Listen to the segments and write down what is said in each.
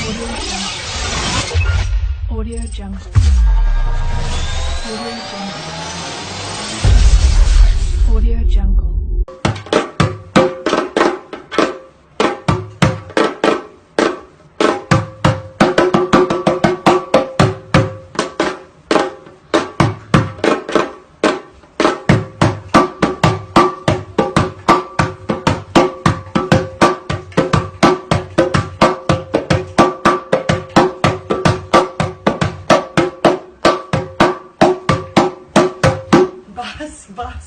Audio Jungle. Audio Jungle. Audio Jungle. Bas, bas.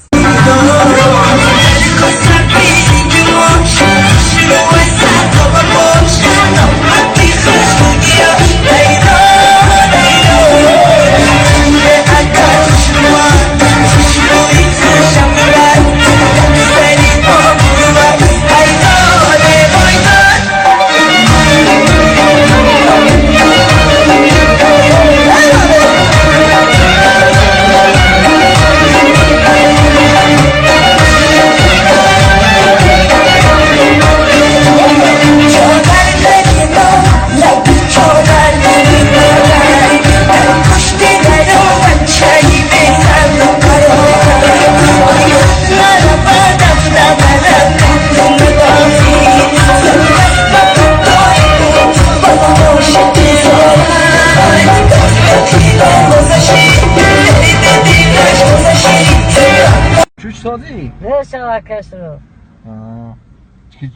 Чӯч созӣ? Несава касро.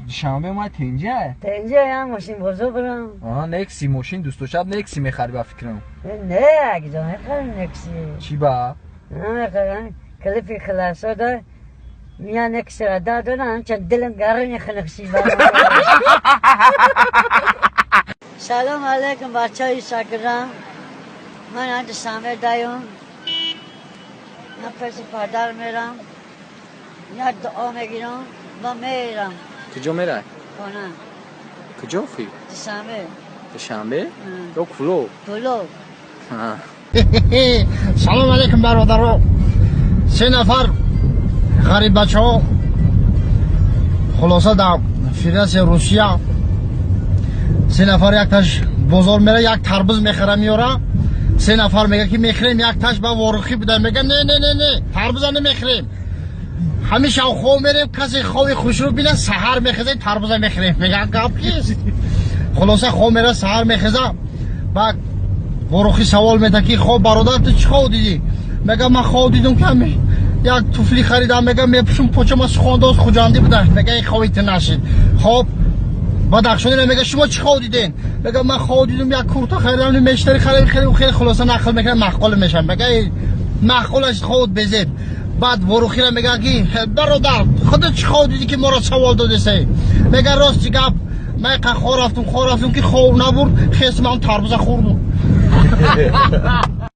Душанбе омад тенҷа? Тенҷа я мошин бозор барам. Аҳа, Некси мошин дӯстдошад, Некси мехари ба фикрам. Не, агиҷо мехарам Некси. Чӣ ба? Намехарам. Клипи хиласо да мия Нексира да додам, чан дилам гарани хилакси ба. Салом алейкум бачаҳои Инстаграм. Ман ҳанҷа самер даём. Ман пеши падар мерам. Як дуо мегирам ва мерам. Куҷо мерай? Хона. Куҷо фи? Душанбе. Душанбе? Ё Кулоб? Кулоб. Салом алейкум, бародаро. Се нафар ғариббачаҳо, хулоса, дар Федератсияи Русия се нафар, якташ бозор мера, як тарбуз мехара, меёра. Се нафар мега, ки мехӯрем. Якташ ба ворухӣ буда, мега: «Не, не, не, не, тарбуза намехӯрем. Ҳамин шав хоб мерем, касе хоби хушрӯ бина, саҳар мехезем, тарбуза мехӯрем». Мега: «Гап кист?» Хулоса, хоб мера, саҳар мехеза, ба ворухӣ савол меда, ки: «Хоб, бародар, ту чӣ хоб дидӣ?» Мега: «Ман хоб дидум, ки ҳами як туфли харидам, мега, мепӯшум, почама сухондоз хуҷандӣ буда». Мега: «Ин хоби ту нашид». Хоб, бадахшонира мега: «Шумо чӣ хоб диден?» Мега: «Ман хоб дидум, як курта харидам, мештари харидам». Хеле хеле, хулоса, нақл мекунам, маъқул мешавам. Мега: «Маъқулаш, хобот безеб». Баъд ворухира мега, ки: «Бародар, худат чӣ хоб дидӣ, ки моро савол додесай?» Мега: «Рости гап, ман қа хоб рафтум, хоб рафтум, ки хоб набурд, хестам, тарбуза хӯрдум».